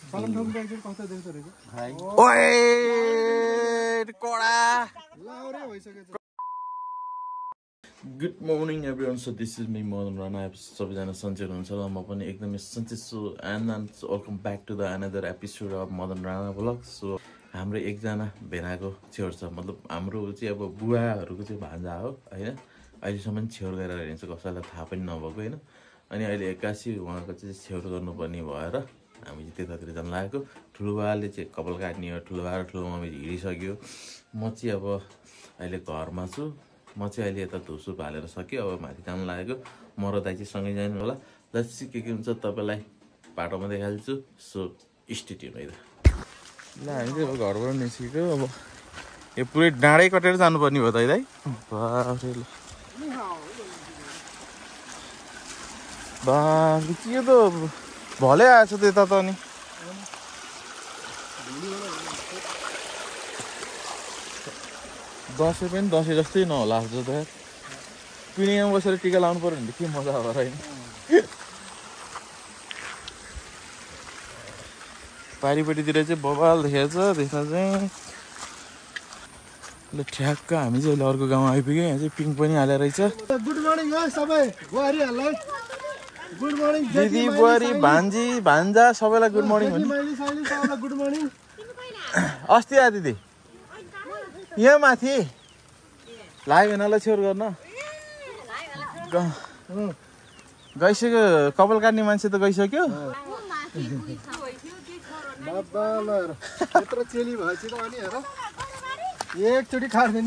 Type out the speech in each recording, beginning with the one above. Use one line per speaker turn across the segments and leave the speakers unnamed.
Good morning everyone. So this is me Madan Rana. सबैजना सन्चै हुनुहुन्छ होला म पनि एकदमै सन्चै छु and welcome back to the another episode of Madan Rana vlog. So हाम्रो एकजना भेनाको छेउर छ मतलब हाम्रो चाहिँ अब बुवाहरुको चाहिँ भान्जा हो हैन अहिलेसम्म छेउर गरेर हिँड्छ कसैलाई थाहा पनि नभएको हैन अनि अहिले एक्कासी उहाँको चाहिँ छेउर गर्नुपर्ने भएर हामी चाहिँ त्यतातिर जान लागेको ठुलोबाले चाहिँ कपाल काट्ने हो ठुलोबा र ठुलो मम्मी हिँडिसक्यो म चाहिँ अब अहिले घरमा छु म चाहिँ अहिले यता धुसु हालेर सक्यो अब माथि जान लागेको म र दाइ चाहिँ सँगै जानु होला लेट्स सी के हुन्छ तपाईलाई बाटोमा देखाल्छु सो स्टे ट्युन है त ल हामी चाहिँ अब घरबाट निस्केको अब यो पुरै डाँडै कटेर जानुपर्ने भयो त है दाइ बाफ्रे ल बाफ्रे के त भलै आएछ त्यता त अनि दसैँ पनि दसैँ जस्तै नहोला आज त पिनिङमा बसेर टिका लाउनु पर्यो भने के मजा होला र हैन पारिपट्टितिर चाहिँ बबाल देखेको छ त्यसमा चाहिँ ल ठ्याक्क हामी चाहिँ अहिले अर्को गाउँ आइपुग्यो यहाँ चाहिँ पिङ पनि हालेर रहेछ गुड मर्निङ हो सबै बुहारीहरुलाई गुड मर्निङ दिदी बुहारी भान्जी भान्जा सबैलाई गुड मर्निङ हो नि सबैलाई गुड मर्निङ अस्ति आ दिदी यहाँ माथि लाग्यो भेनालाई छेउर गर्न गइसक्यो कपाल काट्ने मान्छे त गइसक्यो यत्रो चेली भएपछि त अनि हेर एकचोटि खाट्दैन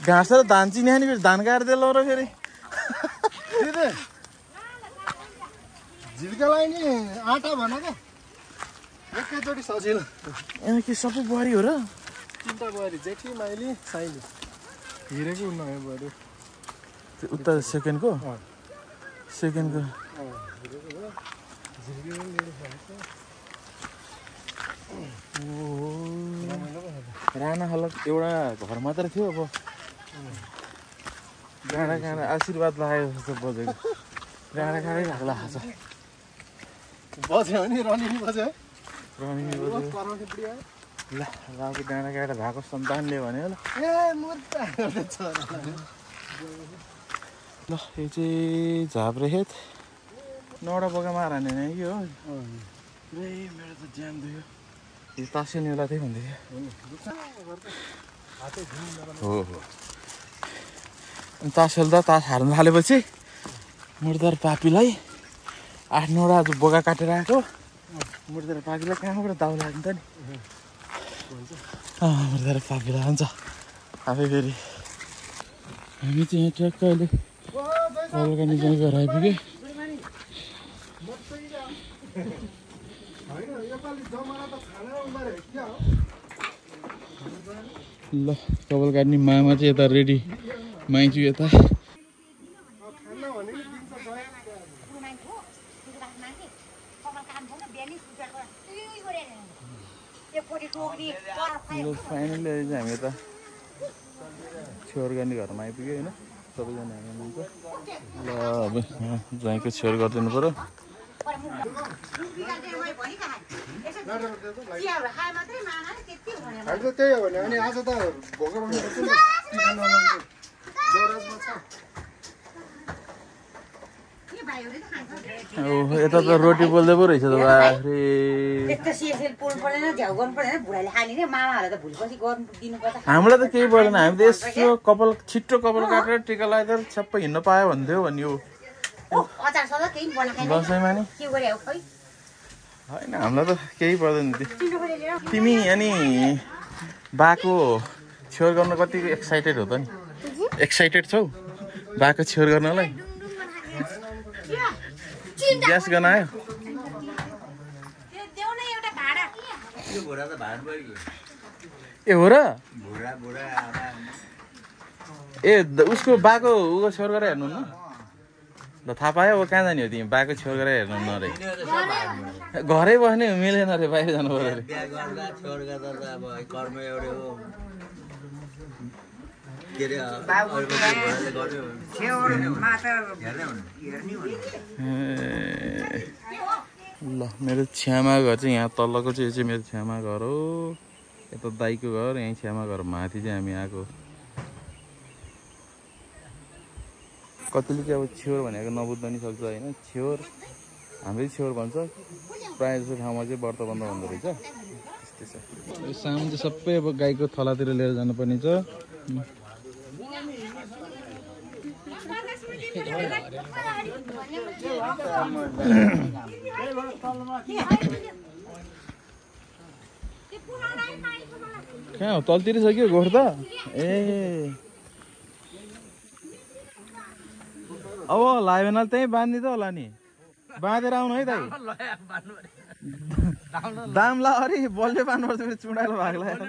घाँस र धान चिने नि फेरि धान काटेर देलो र फेरि झिल्कालाई नि आटा भन क्या एकैचोटि सजिलो यहाँ के सबै बुहारी हो र तीनटा बुहारी जेठी माइली साइली हिरेको नयाँ बुहारी त्यो उता सेकेन्डको राणा हलक एउटा घर मात्र थियो अब गाडा गाडा आशीर्वाद लगायो जस्तो बजेको गाडा गाडै लाग्ला छ बज्यो भने रनिङ बज्यो रनिङ बज्यो ल गाउँको डाँडा गाडा भएको सन्तानले भन्यो ल ए मुर्ता ल यो चाहिँ झाप्रे खेत नौडा बगामा हाने नै के हो ए मेरो त ज्यान दुयो यो तासे नेला थिए भन्दै हो हो अनि तासेल त तास हार्न थालेपछि मुर्दार पापीलाई 8-9 आज बोगा काटेर आएको मुर्दार पापीलाई कहाँबाट दाउ लाग्छ नि मुर्दार पापीलाई हुन्छ आफै फेरि हामी चाहिँ यहाँ ट्र्याक्क अहिले कलका निजाइ घर आइपुग्यो ल कपाल काट्ने मामा चाहिँ यता रेडी माइजु यता फाइनली अहिले चाहिँ हामी यता छेउर गर्ने घरमा आइपुग्यो होइन सबैजना हामी ल अब ज्वाइँको छेउर गरिदिनु पऱ्यो त्यही हो भने अनि आज त यता त रोटी पोल्दै पो रहेछ त बाफ्रे हामीलाई त केही पर्दैन हामी त यसो कपाल छिट्टो कपाल काटेर टिका लगाएर सबै हिँड्न पायो भन्थ्यो भन्यो दसैँमा नि होइन हामीलाई त केही पर्दैन तिमी अनि बाको छेउर गर्न कति एक्साइटेड हो त नि एक्साइटेड छौ बाको छेउर गर्नलाई ग्यास गर्न आयो ए हो र ए उसको बाको उको छेउर गरेर हेर्नु न ल थाहा पायो अब कहाँ जाने हो तिमी बाको छेउर गरेर हेर्नु न रे घरै बस्ने मिलेन रे बाहिर जानु पर्यो रे मेरो छ्यामा घर चाहिँ यहाँ तलको चाहिँ यो चाहिँ मेरो छ्यामा घर हो यता दाइको घर यहीँ छ्यामा घर माथि चाहिँ हामी आएको कतिले चाहिँ अब छेउर भनेको नबुझ्न नि सक्छ होइन छेउर हाम्रै छेउर भन्छ प्रायः जस्तो ठाउँमा चाहिँ व्रत बन्द भन्दो रहेछ त्यस्तै छ यो सामान चाहिँ सबै अब गाईको थलातिर लिएर जानुपर्ने छ कहाँ हो तलतिर छ कि गोठ त ए अब लाग्यो भने त्यहीँ बाँध्ने त होला नि बाँधेर आउनु है दाइ दाम ला अरे बलले बाँध्नुपर्छ फेरि चुडालो भाग लाग्यो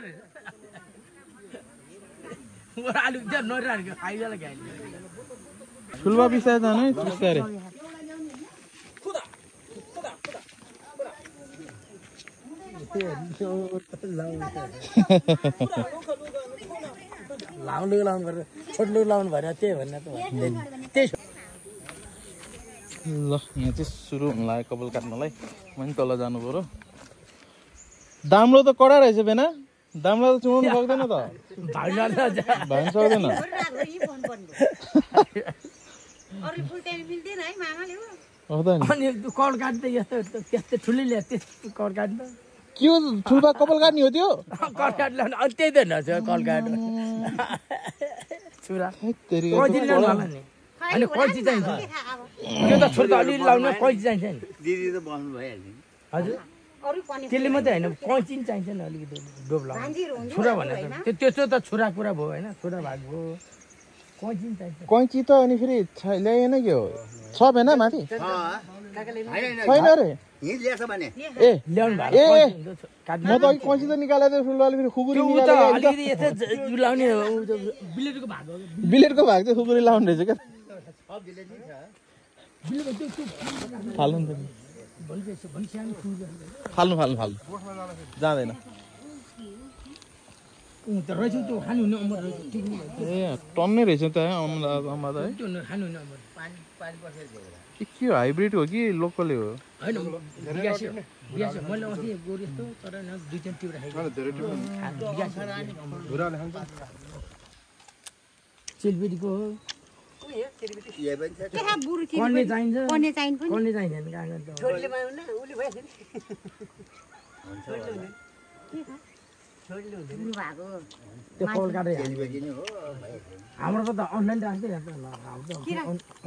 ठुल्बा बिस्तारै जानु है बिस्तारै
लाउनु पर्यो छोड्नु लाउनु भएर त्यही भन्ने त त्यही
ल यहाँ चाहिँ सुरु हुन लाग्यो कपाल काट्नलाई पनि तल जानु पर्यो दाम्रो त कडा रहेछ बेना दामलाई त चुडाउनु सक्दैन त भाग्न सक्दैन
अनि कड काट्दै यस्तो त्यस्तै ठुलै ल्या त्यस्तो कड काट्दा
के हो ठुल्बा कपाल काट्ने हो त्यो
कड काट्ला अनि त्यही त नछ कड काट छुरा अनि कैँची चाहिन्छ त्यो त छोरी त अलिअलि लाउनु कैँची चाहिन्छ नि
दिदी त बस्नु भइहाल्छ
हजुर त्यसले मात्रै होइन कैँची पनि चाहिन्छ नि अलिकति डोब लाउनु छुरा भनेर त्यस्तो त छुरा कुरा भयो होइन छुरा भाग भयो कैँची पनि चाहिन्छ
कैँची त अनि फेरि ल्याएन के हो छ भेना माथि छैन रे
ए
ल्याउनु
ए म त अघि कैँची त निकालेर ठुल्बाले फेरि खुकुरी
अलिकति यस्तो लाउने
बिलेटको भाग चाहिँ खुकुरी लाउने रहेछ क्या फाल्नु नि फाल्नु जाँदैन ए टन्नै रहेछ त अमला त है के हो हाइब्रिड हो कि लोकलै हो
चिलबिडीको हाम्रो त अनलाइन राख्दै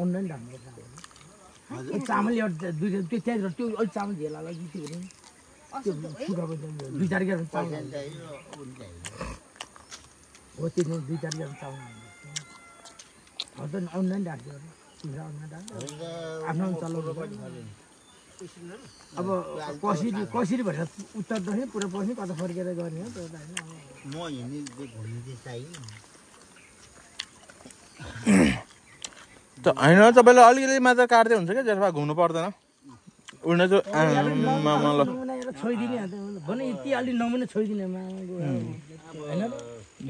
अनलाइन राख्नु चामल एउटा दुई त्यहाँ त्यो अलिक चामल झेला त्यो दुई चार ग्राम चामल हो त्यो दुई चार ग्राम चामल अनलाइन राख्यो आफ्नो चलाउनु अब कसरी भनेर उत्तर दक्षिण पुरा पस्ने कता फर्केर गर्ने हो त्यो त
होइन तपाईँले अलिकति मात्र काट्दै हुन्छ क्या जसमा घुम्नु पर्दैन उड्न चाहिँ
छोइदिने भने यति अलि नमुना छोइदिने होइन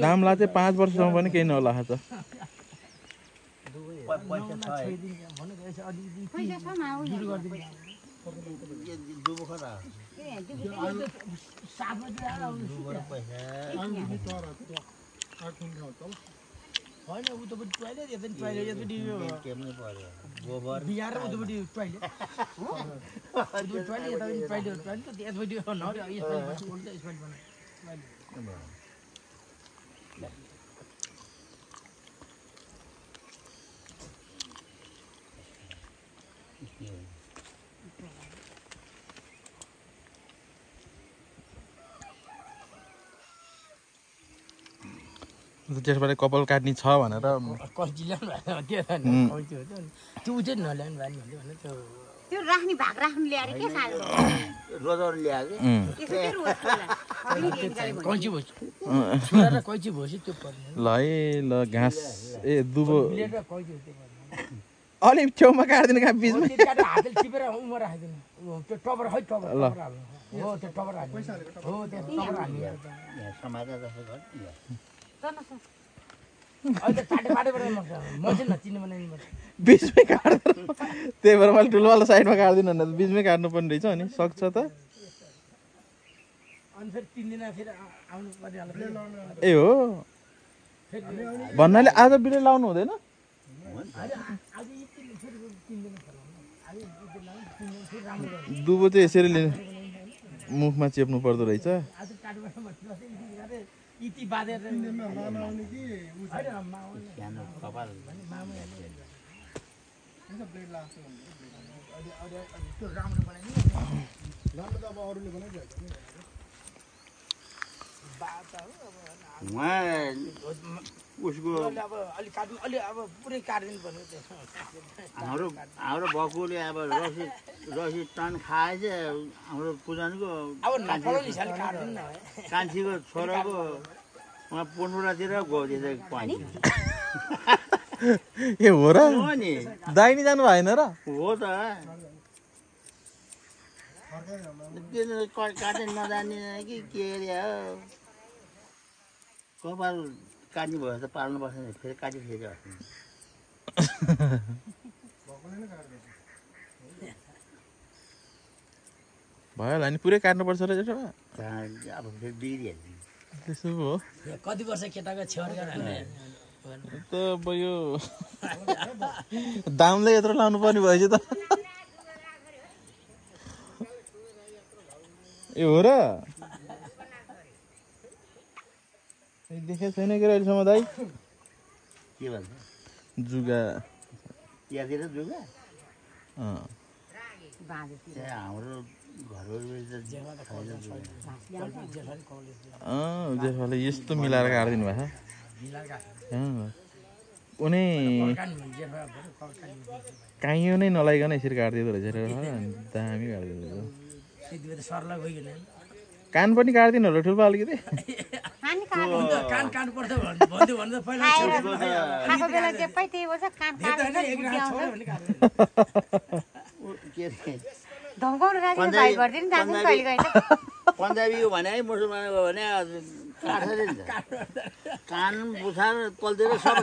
दामलाई चाहिँ 5 वर्षसम्म पनि केही नहोला छ
होइन उतापट्टि टोइलेट यतापट्टि टोइलेट यतापट्टि बिहार र उतापट्टि टोइलेट उतापट्टि टोइलेट यतापट्टि टोइलेट टोइलेट यसपट्टि
त्यसबाट कपाल काट्ने छ भनेर
कैँची ल्याउनु त्यो चाहिँ नल्याउनु भने
त्यो राख्ने भाग राख्नु ल्याएर के साल
रोजर ल्याए
कैँची भयो छुरा र कैँची भएपछि त्यो पर्ने
ल है ल घाँस ए दुबो
ब्लेड र कैँची त्यो
अलि छेउमा काट्दिनु कहाँ बिचमा
हातले टिपेर उमा राखिदिनु त्यो टबर है टबर हाल्नु हो त्यो टबर हाल्नु हो त्यो टबर हाल्नु
समाज जस्तो
अहिले चाटे बाटोबाट मान्छे नचिन्ने बनाइदिनु
बिचमै काट्दैन त्यही भएर मैले ठुलोवाला साइडमा काट्दिनँ भने त बिचमै काट्नुपर्ने रहेछ अनि सक्छ त
अनि फेरि 3 दिन फेरि आउनु पर्यो होला
ए हो भन्नाले आज बिरे लाउनु हुँदैन दुबो चाहिँ यसरी मुखमा चेप्नु पर्दो रहेछ
आज काटबाट इति बाँधेर नलाउने कि
सानो कपाल
त्यो राम्रो बनाइदिनु राम्रो त अब अरूले बनाइदिन्छ नि बाता हो अब
उहाँ उसको
अब अलि काट्नु अलि अब पुरै काट्दिनु पर्ने
हाम्रो बकुले अब रसी टन खाएछ हाम्रो पुजानको
अब नपलाउने साल काट्दिनु न
कान्छीको छोराको उहाँ पुनपुरातिर गयो पानी
ए हो र
हो नि
दाहिनी जानु भएन र
हो त काट्न नजाने कि के अरे हो कपाल काट्ने भयो त पाल्नु पर्छ नि फेरि काटिफेरि
भयो होला नि पुरै काट्नुपर्छ र त्यसो भए
अब फेरि बिग्रिहाल्छ
त्यसो हो
कति वर्ष केटाको छेउर
त अब यो दामले यत्रो लाउनु पर्ने भएछ त ए हो र देखेको छैन कि अहिलेसम्म दाइ
के भन्छ
जुगा
यहाँतिर जुगा
बाँधेको
हाम्रो घरहरू
जेठवाले यस्तो मिलाएर काटिदिनु भएको छ उनी काहीँ नै नलाइकन यसरी काटिदिँदो रहेछ दामी काटिदिँदो रहेछ
सरला गइकन
कान पनि काट्दिनु होला ठुल्पा अलिकति
कान काट्नु पर्छ भन्दै भन्दा पहिला
खाएको बेला जे पै त्यही भन्छ कान काटेर
के अरे
धम्काउनु राख्यो भाइ गरिदिनु जान्छ नि कहिले कहिले
पन्जाबी हो भने है मुसलमानको भने काट्छ नि त कान बुछार तल्तिर सब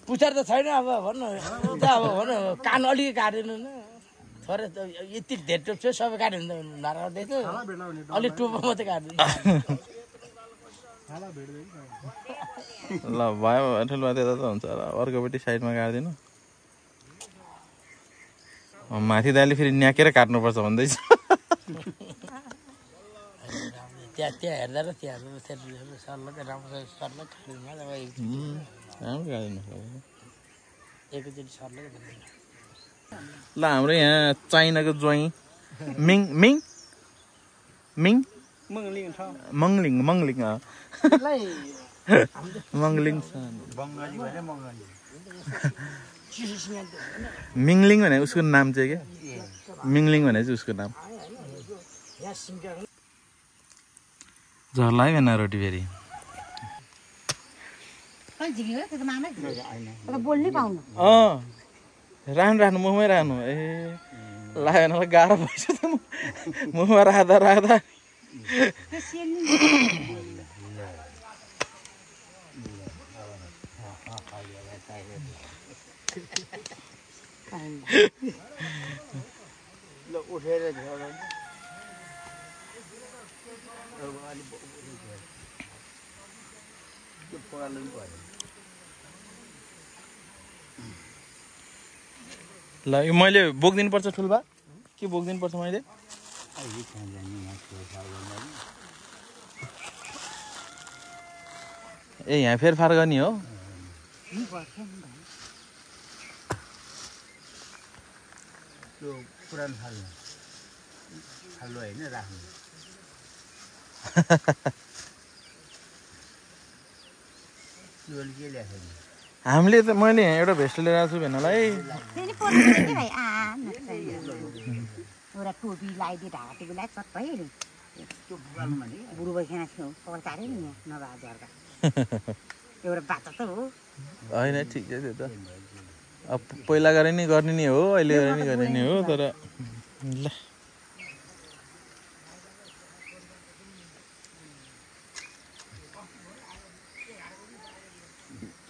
पुछार त छैन अब भन्नु अब भन्नु कान अलिक काटिदिनु न थोरै यति धेरै टोप छ सबै काट्यो भने त नराउँदैछ अलिक टोपो मात्रै काट्नु
ल भयो ठुल्पा त्यता त हुन्छ र अर्कोपट्टि साइडमा काटिदिनु माथि दाइले फेरि न्याकेर काट्नुपर्छ भन्दैछ
त्यहाँ हेर्दा र त्यहाँ हेर्दा सरलाई राम्रो सरलाई काटिदिनु एकैचोटि सरलाई
ल हाम्रो यहाँ चाइनाको ज्वाइँ मिङ मिङ मिङ मङ्लिङ मङ्लिङ मङ्लिङ
बङ्गाली भने मङ्गाली
मिङलिङ भने उसको नाम चाहिँ के मिङलिङ भने चाहिँ उसको नाम झर्ला है रोटी फेरि
बोल्नै पाउनु
राख्नु मुखमै राख्नु ए लाग्यो भने गाह्रो भएछ त मुखमा राख्दा राख्दा
ल उठेर
ल यो मैले बोकिदिनु पर्छ ठुल्बा के बोकिदिनु पर्छ मैले ए यहाँ फेरफार गर्ने हो
त्यो पुरानो खाल्लो होइन राख्नु के ल्याएको
हामीले त मैले यहाँ एउटा भेस्ट लिएर आएको छु भेनालाई
एउटा टोपी लगाइदिए ढाका टोपी लगाइ चट भयो नि बुढो भइखेन कपाल काट्यो नि यहाँ नभए झर्का एउटा बाटो त हो
होइन ठिकै थियो त अब पहिला गरे नि गर्ने नि हो अहिले गरे नि गर्ने नि हो तर ल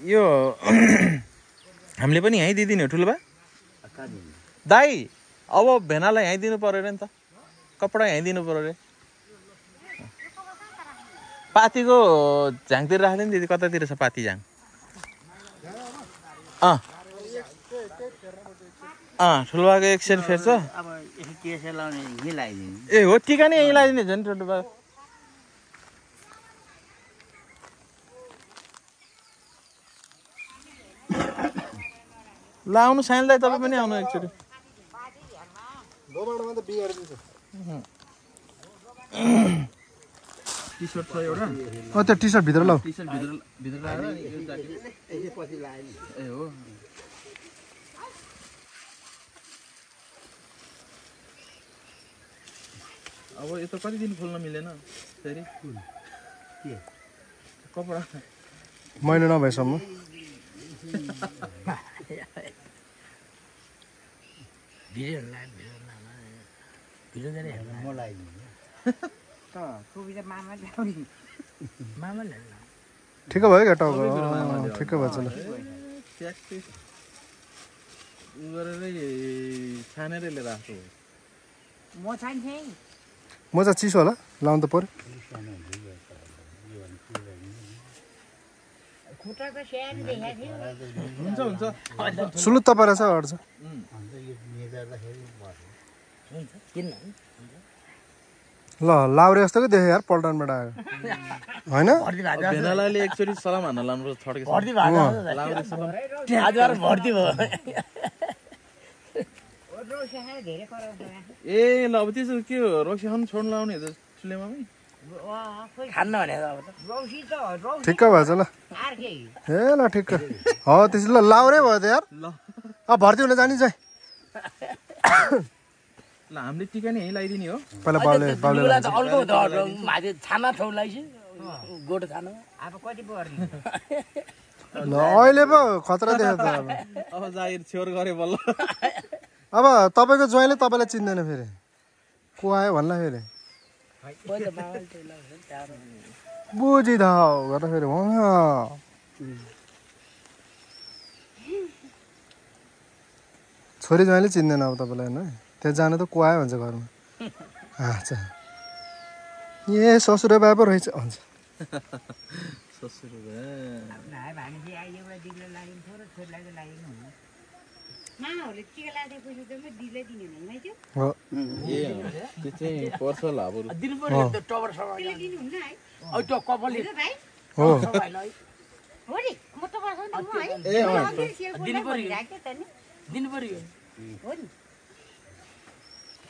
यो हामीले पनि यहीँ दिइदिने हो ठुलो बा दाई अब भेनालाई यहीँ दिनु पर्यो अरे नि त कपडा यहीँ दिनु पर्यो अरे पातीको झाङतिर राख्दै नि दिदी कतातिर छ पाती झाङ ठुलो बाको एक सेट फेर्छ ए हो टिका नै यहीँ लगाइदिने झन् ठुलो बा ल आउनु साइल दाइ तपाईँ पनि आउनु एकचोटि टी-सर्ट छ एउटा
त्यो टी-सर्ट भित्र ल
टी-सर्ट भित्र लगाएर अनि यो ज्याकेट पछि लगाएन ए हो अब यो त कति दिन खोल्न मिलेन फेरि के कपडा
महिना नभएसम्म ठिक भयो क्या टाउको ठिक भयो चल
छानेर लिएर आएको
मजा चिसो होला लाउनु त पर्यो
हुन्छ हुन्छ
सुलुत्त परेछ अड्छ ल लाउरे जस्तो कि देखेँ यार पल्टनबाट आयो होइन
भेनालाले एकचोटि सलाम हान्न लानु छड्के ए ल अब त्यसो के हो रक्सी खानु छोड्नु लाउने हो त सुलेमामै
ठिक्क भएछ ल ए ल ठिक्क हो त्यसो ल लाउरे भयो त यार अब भर्ती हुन जाने चाहिँ
ल हामीले टिका नि यहीँ लगाइदिने हो
पहिला बाउले ल अहिले पो खतरा देख्यो त
अब जागिर छेउर गरे बल्ल
अब तपाईँको ज्वाइँले तपाईँलाई चिन्दैन फेरि को आयो भन्ला फेरि बुझिदा गर्दा फेरि छोरी ज्वाइँले चिन्दैन अब तपाईँलाई होइन त्यहाँ जानु त को आयो भन्छ घरमा अच्छा ए ससुरा बा पो रहेछ भन्छ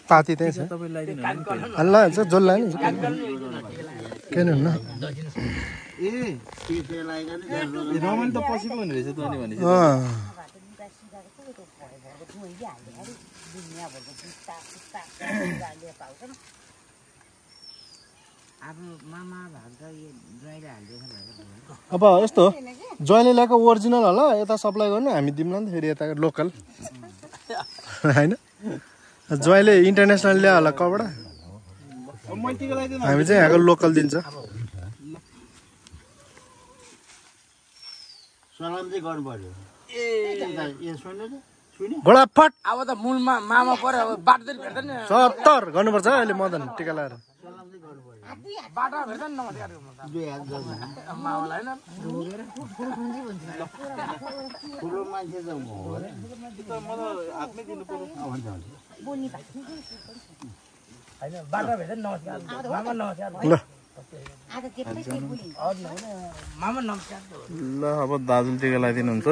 पाती त्यही छ हल्ला हाल्छ जसलाई नि किन हुन्न
रमाइलो त पछि पो हुने रहेछ त अनि भनेपछि
अब यस्तो ज्वाइँले ल्याएको ओरिजिनल होला यता सप्लाई गर्नु हामी दिउँला नि त फेरि यता लोकल होइन ज्वाइँले इन्टरनेसनल ल्यायो होला कपडा हामी चाहिँ यहाँको लोकल दिन्छ घोडा फट
अब त मूलमा मामा पर्यो अब बाटो भेट्दैन नि
70 गर्नुपर्छ अहिले मदन टिका लगाएर
बाटो भेट्दैन न मामालाई हैन बाटो भेट्दैन नमस्कार मामा नमस्कार
ल
मामा नमस्कार
ल अब दाजुले टिका लगाइदिनुहुन्छ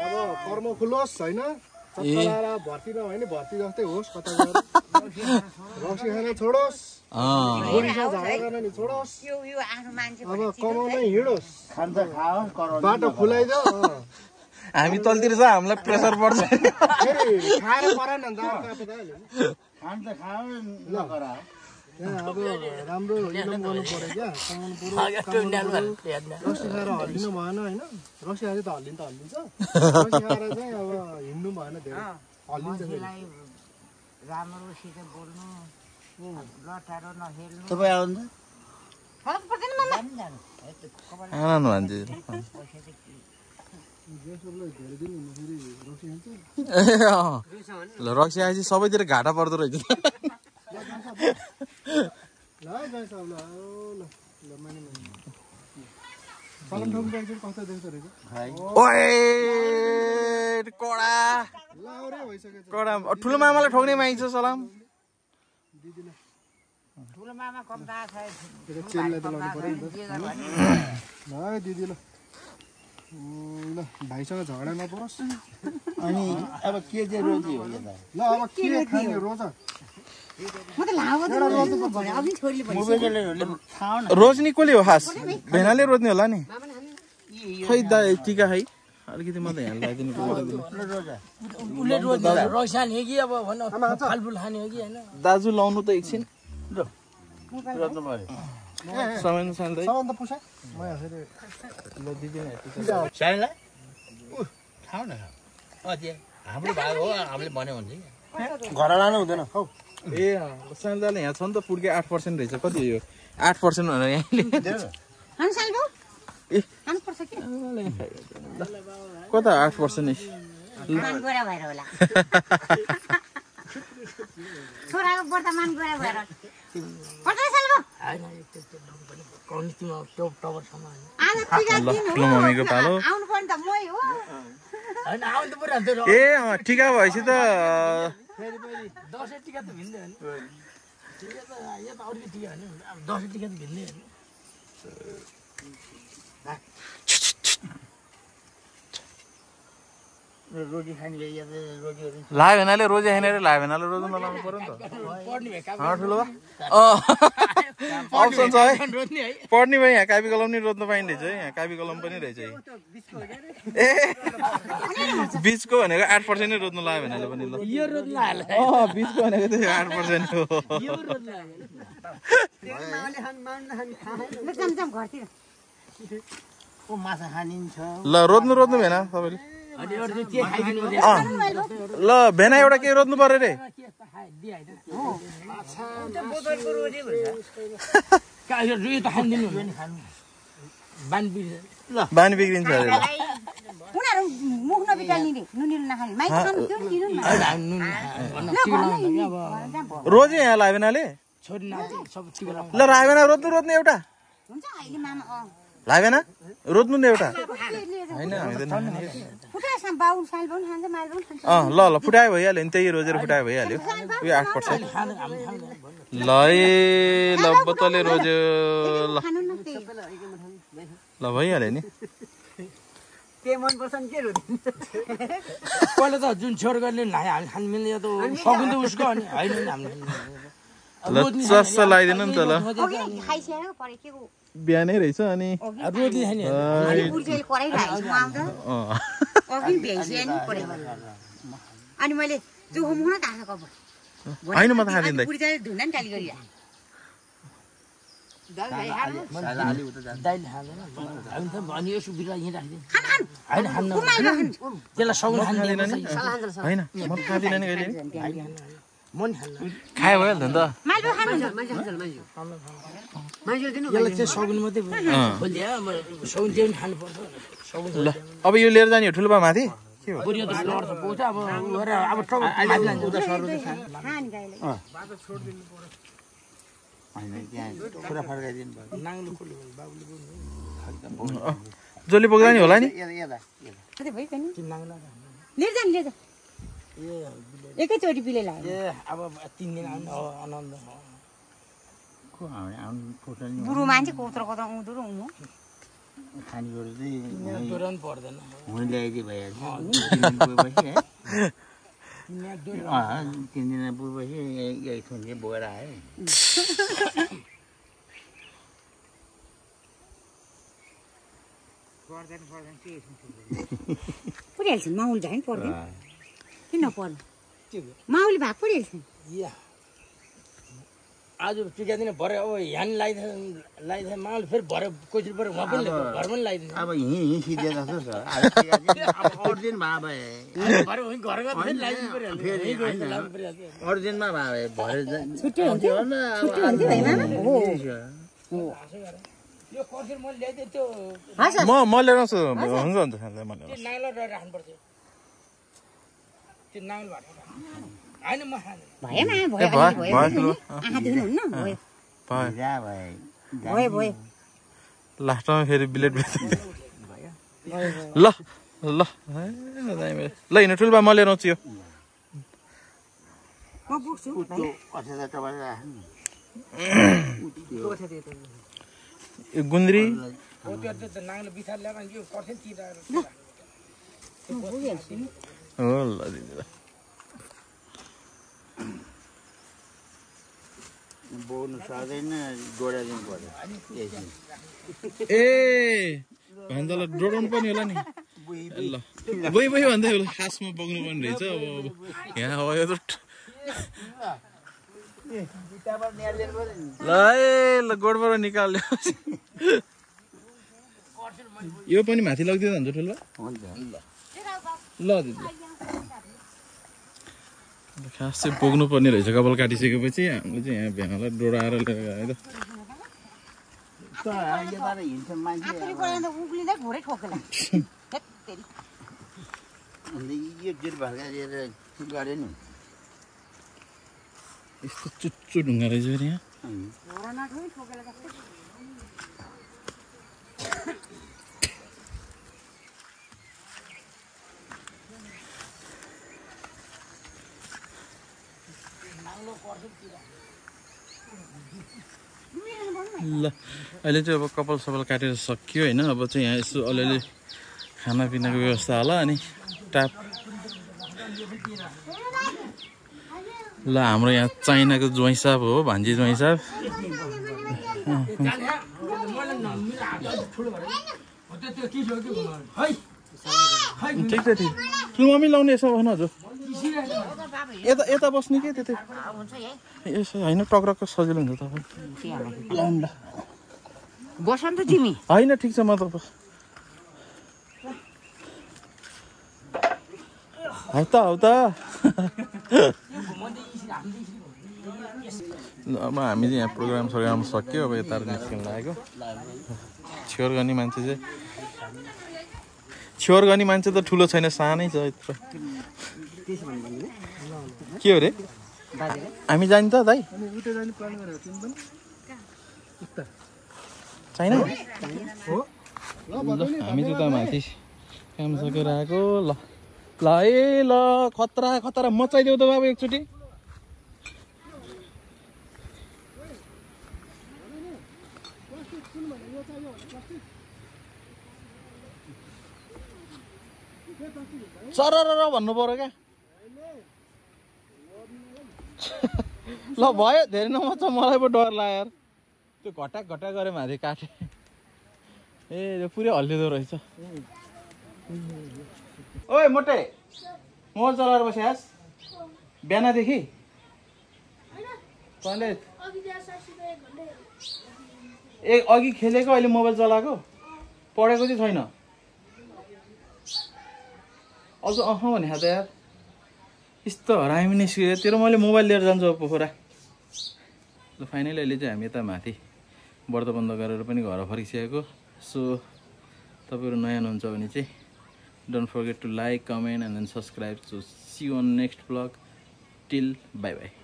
अब कर्म खुलोस् होइन भर्ती नभए नि भर्ती जस्तै होस् कता रक्सी खान छोडोस् नि छोडोस् अब कमाउन हिँडोस् बाटो खुलाइदियो
हामी तलतिर छ हामीलाई प्रेसर पर्छ
खाएर परेन नि अब राम्रो इनकम गर्नु पर्यो क्या कमाउनु पर्यो रक्सी खाएर हल्लिनु भएन होइन रक्सी खाएर त हल्लिनु त हल्लिन्छ रक्सी खाएर चाहिँ अब हिँड्नु भएन धेरै हल्लिन्छ
राम्रोसित बोल्नु लटारो नहेर्नु
तपाईँ आउनु
फरक पर्दैन मम्मा
आनन्द भान्जी ल रक्सी आएपछि सबैतिर घाटा पर्दो रहेछ कडा ठुलो मामालाई ठोक्ने मागिन्छ सलाम
ठुलो मामा कम थाहा छ
दिदी ल ल भाइसँग झगडा नपरोस्
अनि अब के चाहिँ रोजी हो त
ल अब के खाने रोजा
म त लावा त भन्यो अघि छोरीले भन्यो
मोबाइलले खाऊ न
रोज्ने कसले हो खास भेनाले रोज्ने होला नि खै दा टिका है अलिकति मात्रै यहाँ लगाइदिनु
रोजा
उसले रोज्ने रक्सी खाने हो कि अब भन फलफुल खाने हो कि होइन
दाजु लाउनु त एकछिन
रोज्नु पर्यो
सामान सान्दै
सामान त पुसा म यहाँ फेरि
ल दिदिन
साइनलाई खाऊ न अझै हाम्रो भाग हो हामीले भन्यो भने
घर लानु हुँदैन हौ
ए सान्दाले यहाँ छ नि त पुड्के 8% रहेछ कति हो यो 8% भनेर यहाँले
हान साल बाउ
ए
हान पर्छ के
कता 8% नि
मान गोरा भएर होला छोराको वर्तमान गोरा भएर पर्छ साल बाउ
होइन कम्तीमा टपरसम्म
आज टिका
ल
दिन
ठुलो मम्मीको पालो
आउनु पर्ने त मै हो
होइन आउनु त पुरा त्यो
ए टिका भएपछि त
दसैँ टिका त भिन्दै होइन टिका त यो त अरूको टिका होइन अब दसैँ टिका त भिन्दै होइन
रोटी खाने रोटीहरू
लाग्यो भेनाले रोजे खानेर लाग्यो भेनाले रोज्नु नलाउनु पर्यो नि त
पढ्ने भए
ठुलो अप्सन छ है
रोज्ने है
पढ्ने भए यहाँ कापी कलम नि रोज्नु पाइने रहेछ है यहाँ कापी कलम पनि रहेछ है ए बिचको भनेको 8% नै रोज्नु लाग्यो भेनाले पनि ल
यो रोज्नु हाल्यो
बिचको भनेको त 8% हो
यो रोज्नु हाल्यो
जमजम घरतिर
को माछा खानिन्छ
ल रोज्नु भेना तपाईँले
अनि अरू चाहिँ के खाइदिनु
ल भेना एउटा के रोज्नु पर्यो रे
रुई त खानिदिनु हुँदैन खानु बानी बिग्रिन्छ
बानी बिग्रिन्छ अरे
उनीहरू मुख नबिटाल्ने नुनिलो नखाने माइक खानु त्यो किनु न
रोजे यहाँ लाग्यो भेनाले
छोरी नाति सब टिका लाउनु
ल रायभेना रोज्नु एउटा
हुन्छ अहिले मामा
लाग्यो रोज्नु नि एउटा होइन हामी त
फुटाएछ बाउ साल बाउ खान्छ माल बाउ खान्छ
ल फुटायो भइहाल्यो नि त्यही रोजेर फुटायो भइहाल्यो उयो 8% ल ए ल बोतलले रोज्यो ल
खानु न त्यही
ल भइहाल्यो नि
के मन पर्छ नि के रोटी
पहिला त जुन छोरगरले हामी खानु मिल्ने त सकिन्छ उसको अनि होइन हामीले
ल चस्स लगाइदिनु नि त ल
अघि खाइसकेर परे के को
बिहानै रहेछ अनि
रोटी खाने
अनि पुर्जेले कराइरहेको छु म आउँदा अघि भ्याइसकेर नि परे अनि मैले चोखो मुख न तासा कप
होइन म त खाँदिनँ
पुर्जेले धुना नि टाली गरिरहेको
दाइले खाँदैन हामी त अनि यो सुविधा यहीँ राखिदिनु
खान खान
होइन खान्न त्यसलाई सगुन खानु
होइन म त खाँदिनँ नि कहिले
म नि खान्न
खायो भइहाल्यो नि त
माल बाउ खानु
यसलाई चाहिँ सगुन मात्रै खोलिदियो सगुन चाहिँ पनि खानुपर्छ सगुन
ल अब यो लिएर जाने हो ठुलो बा माथि के हो
बुढी त लड्छ पाउँछ अब अब
खान गाईले
होइन त्यहाँ पुरा फर्काइदिनु भयो
नाङ्लो खोल्यो भने बाबुले
जसले बोक्दा नि होला नि
कतै भयो नि
तिन नाङ्लो
लिएर जा लिएर जा
ए
एकैचोटि पिले लाग्यो
ए अब 3 दिन आउनु आनन्द
को आउनु फोटो नि
बुढो मान्छे कोत्रो कोत्रो उँधो र उँधो
खानेकुरो चाहिँ
डोरन पर्दैन
हुन ल्याइदिए भइहाल्छ 3 दिन पुगेपछि यही थुन्जे बोकेर आयो
पुरिहाल्छ माउले झन् पर्दैन किन पर्नु माउले भाग पुरिहाल्छ
आज टिका दिन भरे अब ह्यान लगाइदिए माल फेरि भरे कोइसिल पऱ्यो उहाँ पनि घर पनि लगाइदिन्छ
अब हिँ सिधे जस्तो छ अरू दिन भए
भरे घरको फेरि लगाइदिनु पऱ्यो
अरू दिनमा भए भरे
छुट्टी हुन्थ्यो छुट्टी हुन्थ्यो है मामा हो
यो कर्सिल मैले ल्याइदिएँ त्यो
म लिएर आउँछु हुन्छ हुन्छ म लिएर
त्यो नाङ्लो रहेर राख्नु पर्छ त्यो नाङ्लो भएर होइन म खाँदैन
भयो
लास्टमा फेरि बिलेट बेच्छ ल ल ल हिँड्नु ठुल्बा म लिएर आउँछु यो
म पुग्छु
यो गुन्द्री
नाङ्लो बिथार ल्याएर यो कर्सिल चिराएर
हो ल दिदी ल
बोल्नु सक्दैन जोडाइदिनु पर्यो
ए भान्जालाई जोडाउनु पर्ने होला नि ल बोइ बोइ भन्दै होला खासमा बग्नु पर्ने रहेछ अब यहाँ हो यो त ल ए ल गोडबाट निकाल्यो यो पनि माथि लगिदिँदा हुन्छ ठुलो ल दिदी खास चाहिँ बोक्नु पर्ने रहेछ कपाल काटिसकेपछि हामीले चाहिँ यहाँ भ्याउँलाई डोडाएर लिएर आयो यस्तो चुच्चो ढुङ्गा रहेछ फेरि यहाँ ल अहिले चाहिँ अब कपाल सपाल काटेर सकियो होइन अब चाहिँ यहाँ यसो अलिअलि खानापिनाको व्यवस्था होला अनि ट्याप ल हाम्रो यहाँ चाइनाको ज्वाइँ साहब हो भान्जी ज्वाइँ साहब ठिक छ ठिक ठुलो मम्मी लाउने यसो भन हजुर यता यता बस्ने के त्यतै यसो होइन टक्रक्क सजिलो हुन्छ तपाईँ
बस नि त तिमी
होइन ठिक छ म त हौ त अब हामी चाहिँ यहाँ प्रोग्राम सक्यो अब यता निस्किन लागेको छेउर गर्ने मान्छे त ठुलो छैन सानै छ यत्रो के हो रे हामी जाने त दाइ छैन हामी चाहिँ त माथि काम सकेर आएको ल ल ए ल खतरा खतरा मचाइदेऊ त बाबु एकचोटि चरर भन्नु पर्यो क्या ल भयो धेरै नमच मलाई पो डर लाग्यो यार त्यो घटाक गऱ्यो माथि काटे ए त्यो पुरै हल्लिँदो रहेछ ओए मोटे मोबाइल चलाएर बस्यास बिहानदेखि तैँले ए अघि खेलेको अहिले मोबाइल चलाएको पढेको चाहिँ छैन अझ भने त यार यस्तो हरामी निस्कियो तेरो मैले मोबाइल लिएर जान्छु अब पोखरा ल फाइनली अहिले चाहिँ हामी यता माथि व्रत बन्द गरेर पनि घर फर्किसकेको सो तपाईँहरू नयाँ हुनुहुन्छ भने चाहिँ don't forget to like comment and then subscribe so see you on next vlog till bye by